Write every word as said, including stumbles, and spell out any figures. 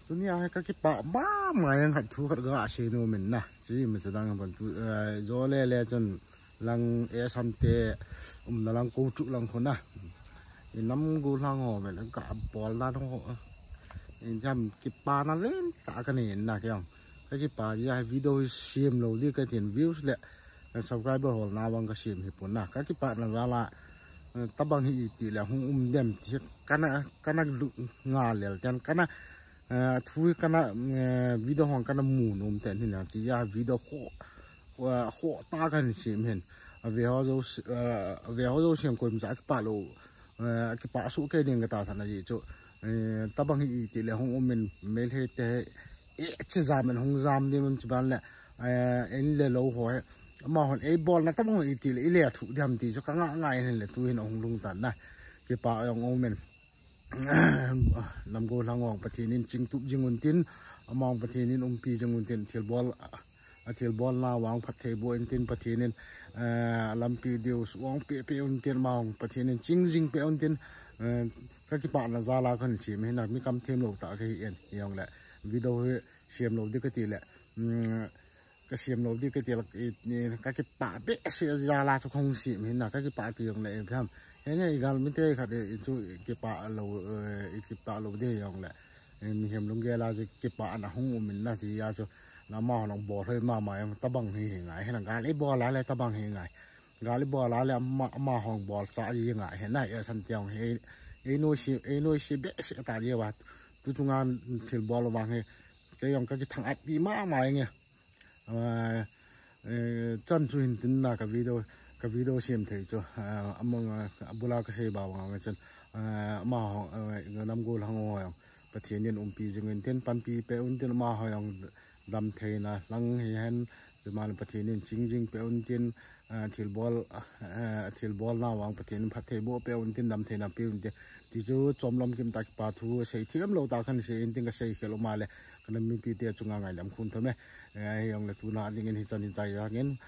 Tunia hi kakipah mama jeng, khat thu khat gasei nom in na. Chi mi chadang ban tu, eh, jo le le chun lang e san te umna lang ko chu lang khuna. I nam gu lang ho me lang ka bol dan ho. In jam kipana len ta ka ni na ke jong. Kakipah jeh a video hi sem lou di katin, views le, eh, subscriber holna vang kasem hi pon na. Kakipah na jal a, eh, tabang hi iti le hung um dem ti kana, kana lu nga lel ten kana, eh, thu hi kana, eh, video hong kana mu nom ten hi na ti a video kho, kho, kho ta kan sem hin. Ave ho jo, eh, ave ho jo sem koima cha kipah lou, eh, kipah su ke ding kata thana ji chu. Eh, tabang hi iti le hung um in mel he te e, chi jam in hung jam di mun chi ban le, eh, in le lou ho he. Ama hon ei bol na tabang iti le, i le thu diam ti chu ka nga nga in le tu hin hung lung tan na. Kipah jong um in. Nam go lang ong Pathen in ching tup jing un tin, ama ong Pathen in umpi jing un tin, thil bol, a thil bol na vang phat thei bo in tin Pathen in, eh, lampi diu suang pe pe un tin, ama ong Pathen in ching jing pe un tin, eh, kakipah na jal a kan sem hin na, mi kam them lou ta ka hi en, jong le. Video hi sem lou di kati le, mm, kasem lou di kati le, i, i, kakipah behseh jal a chu kahung sem hin na, kakipah ti jong le, i, ham. He nge i gal mi te khat i, i chu kipah lou, eh, i kipah lou di jong le. Eh, mihem lunggel a chu kipah na hung um in na chi a chu, na ama hon bol hoi mama jong tabang hi hi ngai, he na gal i bol a le tabang hi ngai. Gal i bol a le ama, ama hon bol cha i ngai, he na, e san te jong he, ei noi si, ei noi si behseh ta di va. Tu chunga thil bol vang hi, kei jong kakithang at pi mama jeng e. Ah, eh, chan chu hin tin na ka video, ka video sem thei chu, ah, among, ah, abul a kasei ba vang chun, ah, ama ho, ah, nam go lang ho jong Pathen in umpi jing un tin, panpi pe un tin, ama ho jong dam thei na lang hi hen, chu man Pathen in ching jing pe un tin, ah, thil bol, ah, thil bol na vang Pathen in phat thei bo pe un tin, dam thei na pe un tin. Ti chu chom lom kim ta kipah thu sei thiam lou ta kan sei in tin kasei khel um a le, kana mipi te chunga ngaidam khun thom e. Eh, hi jong le tuna ding in hi chan in chai jang in,